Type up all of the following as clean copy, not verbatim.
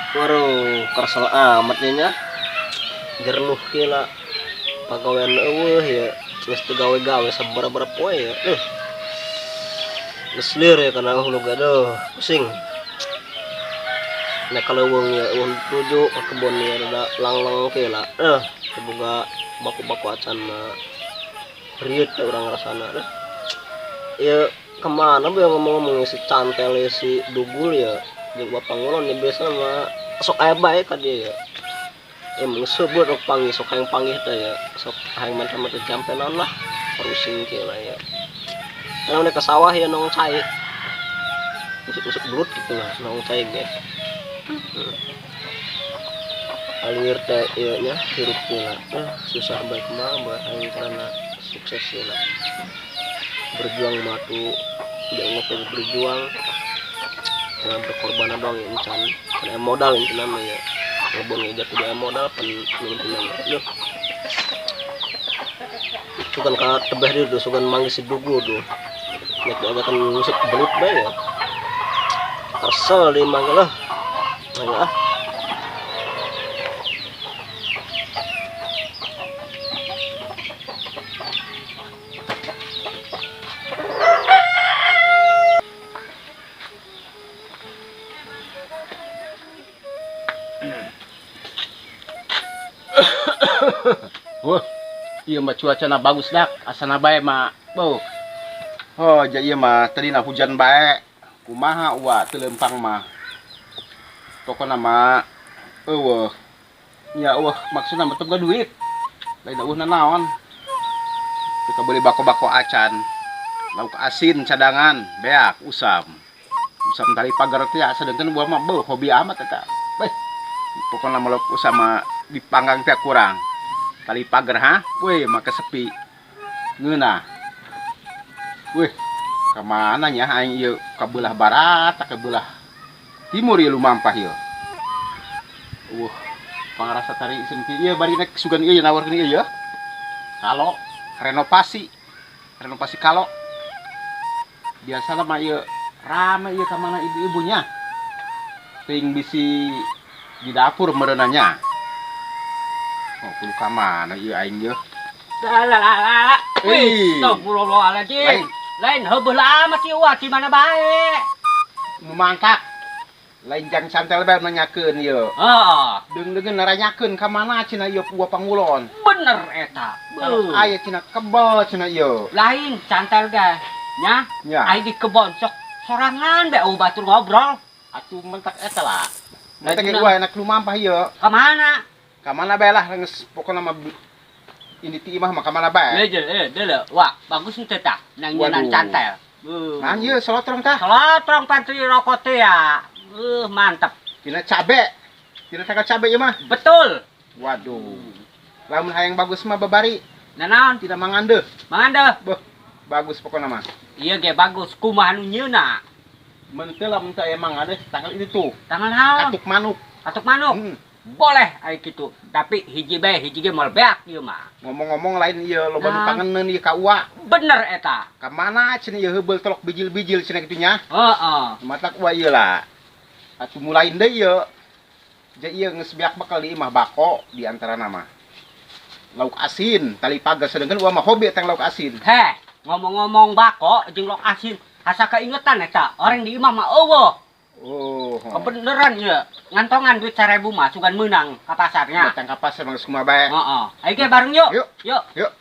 Waduh, kesel amat nya. Jernuh kila pagawean eueuh ya. Geus teu gawe-gawe sabaraha poe ya. Geus lieur ya kana hulu gaduh, pusing. Nek kaleuweung ya eueuh tuju ka kebon ya rada langleng kila. Teu boga baku-baku acan mah. Rieut teh urang rasana deh. Ya kemana be ngomong-ngomong si cantel ya, si dugul ya jeung bapak ngulon ya biasa mah sok aya bae ka dia ya. Emang sebut rok panggih sok hayang panggih teh ya, sok hayang mantap teh jampe naon lah pusing kieu lah ya. Karena udah ke sawah ya nong cai. Usuk-usuk belut gitu lah nong cai ge. Alir teh ieu nya hirup teh lah. Susah bae kumaha bae aing karena sukses ya lah. Berjuang matu jangan ngopi berjuang. Jangan berkorban doang ya encan. Karena modal ini namanya ya. Ngebon aja kudu modal pen namanya. Duh. Sugan ka tebeh dieu tuh sugan manggih si dugu tuh. Nek diajakan ngusuk belut bae ya. Kesel di manggih lah. Ayo ah. Wah, iya mah cuacana bagus dak, asana bae mah. Beuh. Oh, ja ieu mah tadina hujan bae. Kumaha uwa teu leumpang mah. Pokona mah eueuh. Nya eueuh maksudna mah teu boga duit. Lain eueuh nanaon. Teu kabeuli bako-bako acan. Lauk asin cadangan, beak usam. Usam tali pagar teh sadeungkeun buah mah beuh hobi amat eta. Beuh. Pokona mah lauk usam mah dipanggang teh kurang. Tali pagar ha? Weh, maka sepi. Ngeunah. Weh, ka mana nya aing ieu ka beulah barat, ka beulah timur ieu lumampah ieu. Wah, pangarasa tari isin ki ieu bari nek sugan ieu nawarkeun ieu ya. Kalo renovasi. Renovasi kalo. Biasana mah ieu rame ieu ka mana ibu-ibunya. Ting bisi di dapur meureunanya. Oh, kudu ka mana ieu aing ieu? Lah. Wih. Astagfirullahaladzim. Lain. Lain heubeul amat ieu wah di mana bae. Nu mangkak. Lain jang santel bae nanyakeun ieu. Heeh. Deung-deungeun naranyakeun ka mana cenah ieu buah pangulon. Bener eta. Kalau aya cenah kebel cenah ieu. Lain santel ge. Nya? Nya. Aya di kebon sok sorangan bae eueuh batur ngobrol. Atuh mentak eta lah. Mentak Lain eueuh enak lumampah ieu. Ka mana? Ka mana bae lah geus pokona mah ini ti imah mah ka mana bae. Leuh, leuh, wah, bagus henteu tah nang nyeunaan Waduh. cantel. Nah, ieu solotrong tah. Solotrong pantri rokok teh ya. Mantep. Tina cabe. Tina tangkal cabe ieu mah. Betul. Waduh. Lamun hayang bagus mah babari. Nanaon? Tina mangandeuh. Mangandeuh. Beuh, bagus pokona mah. Ieu ge bagus kumaha nu nyeuna? Mun teu lamun teu aya mangandeuh tangkal itu tuh. Tangkal naon? Katuk manuk. Katuk manuk. Boleh ai kitu, tapi hiji bae hiji ge moal beak ieu mah. Ngomong-ngomong lain ieu loba nu Nah. pangeneun ieu ka uwa. Bener eta. Ka mana cenah ieu heubeul tolok bijil-bijil cenah kitu nya? Heeh. Matak uwa ieu lah. Atuh mulain deui ieu. Ja ieu geus beak bakal di imah bako di antara nama. Lauk asin, tali pagar sedengkeun uwa mah hobi tang lauk asin. Heh, ngomong-ngomong bako jeung lauk asin, asa keingetan eta, orang di imah mah eueuh. Oh. Kebeneran ya, ngantongan duit 1000 mah sugan meunang ka pasarnya. Datang ka pasar mah geus kumaha bae. Heeh. Ayo ge bareng yuk. Yuk. Yuk. Yuk.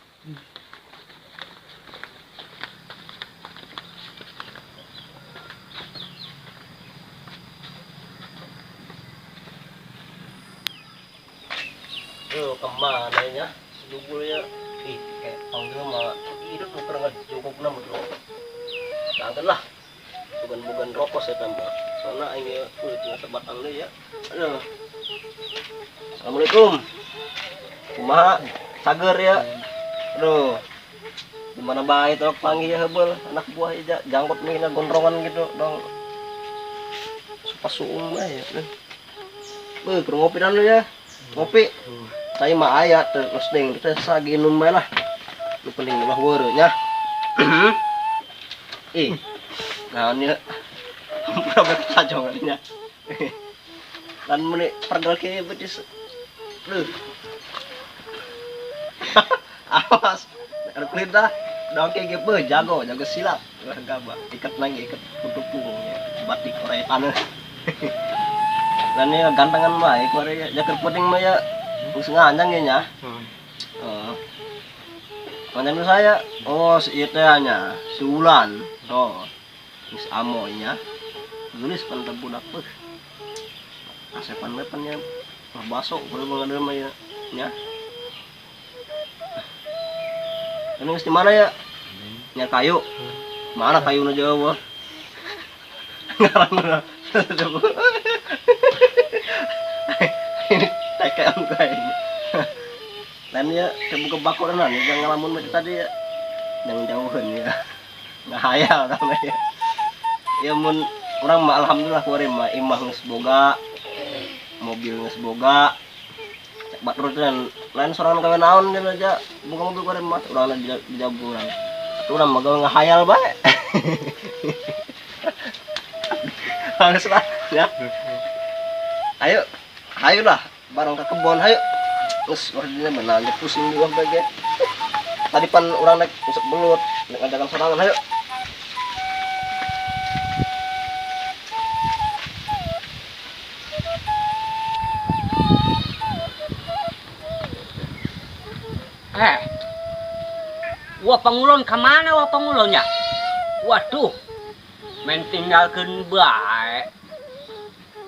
Yo, kemana ya? Dugul ya. Ih, kayak panggil mah hidup tuh pernah jongkok nama tuh. Kagak lah. Bukan-bukan rokok saya tambah. Soalnya aing ya, tinggal sebatang deh ya. Aduh. Assalamualaikum. Kumaha? Sager ya. Aduh. Gimana bae tolok panggil ya heubeul anak buah ija jangkot nih na gondrongan gitu dong. Supa suung mah ya. Beuh, keur ngopi dan lu ya. Ngopi. Saya mah aya teh geus ding teh sagi inum bae lah. Nu penting mah weureuh nya. Ih. Naon ya? Hampura bae sajongan nya. Lan meni perdel kieu betis. Duh. Awas. Ada kulit dah. Dongke ge beuh jago, jago silat. Wah gabah, ikat lagi ikat kutupung ya. Batik orai taneuh. Lan ieu gantengan mah ieu kuari jaker puting mah ya geus nganjang ya nya. Heeh. Mantan saya, oh si ieu teh nya, si Wulan. Oh. Geus amo nya. Geulis pan teh budak beuh. Asepan we pan nya baso kuari mah mah ya nya. Ini geus di mana ya? Nya kayu. Mana kayuna jauh? Ngaranna. Ini tekean kayak. Lain ya terbuka bako tenan ya jangan ngalamun macam tadi ya. Jangan jauhan ya. Ngahayal kana ya. Ya mun urang mah alhamdulillah kuari mah imah geus boga, mobil geus boga. Cek batur tenan lain sorangan gawe naon dia aja boga mobil kuari mah urang di jago urang. Atuh urang mah gawe ngahayal bae. Harus lah ya. Ayo, ayo lah bareng ke kebon ayo. Terus wardinya mana pusing buah bagai. Tadi pan orang naik usap belut, naik ngajakan sorangan ayo. Wah pangulon kemana wah pangulonnya? Waduh, main tinggalkeun bae.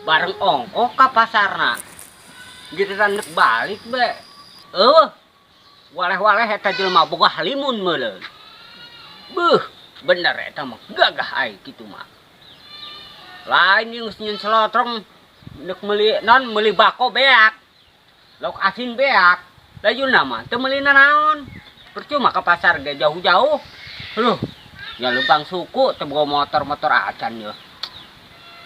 Bareng ongkoh ka pasarna. Giliran rek balik be. Eueuh. Waleh-waleh eta jelema boga halimun meuleun. Beuh, bener eta mah gagah ai kitu mah. Lain jeung geus nyieun selotrong nek meuli non meuli bako beak. Lauk asin beak. Lajuna mah teu meuli nanaon. Percuma ke pasar ge jauh-jauh. Aduh, ya lempang suku teu boga motor-motor acan ye.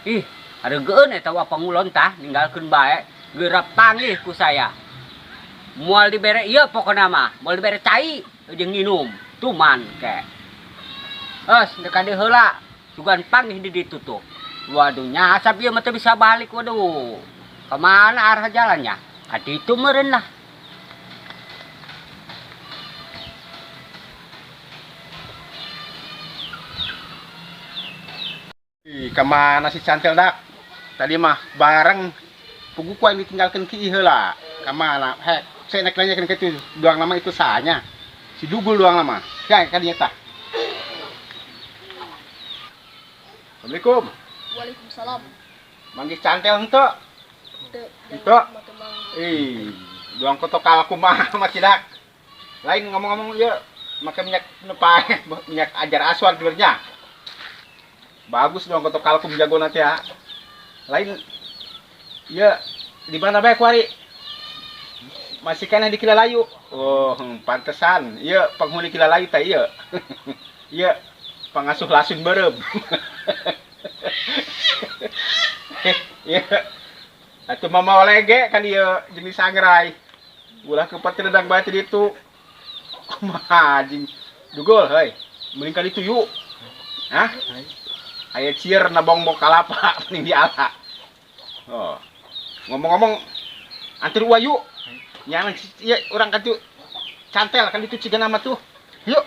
Ih, hareugeun eta wa pangulon tah ninggalkeun bae. Geura panggih ku saya. Moal dibere ieu pokona mah, moal dibere cai jeung nginum, tuman ke. Eus deuk ka dieu heula, sugan panggih di ditu tuh. Waduh nyasap ieu mah teu bisa balik waduh. Kamana arah jalannya? Ka ditu meureun lah. Ih, kamana si Cantel dak? Tadi mah bareng pugu ku aing ditinggalkeun ki heula. Kamana? Hek, saya naik nanya ke itu doang nama itu sahanya. Si Dugul doang nama. Ya, ka dinya tah. Assalamualaikum. Waalaikumsalam. Manggih Cantel henteu? Teu. Henteu. Ih, doang kotok kumaha mah tidak. Lain ngomong-ngomong ieu make minyak nu pae, minyak ajar aswar sebenarnya. Bagus dong kotok kalkum jago nanti ya. Lain ya di mana bae kuari? Masih kana di Kilalayu. Oh, pantesan. Ieu penghuni Kilalayu teh ieu. Ieu pengasuh lasun beureum. Ieu. Atuh mama olege kan ieu jenis sangrai. Ulah kepet redang bae ti ditu. Kumaha anjing. Dugul heuy. Mending ka ditu yuk. Hah? Aya cier na bongbong kalapa mending diala. Oh. Ngomong-ngomong antir uwa yuk. Nyaman ieu urang ka ditu Cantel kan ditu ciga nama tuh. Yuk.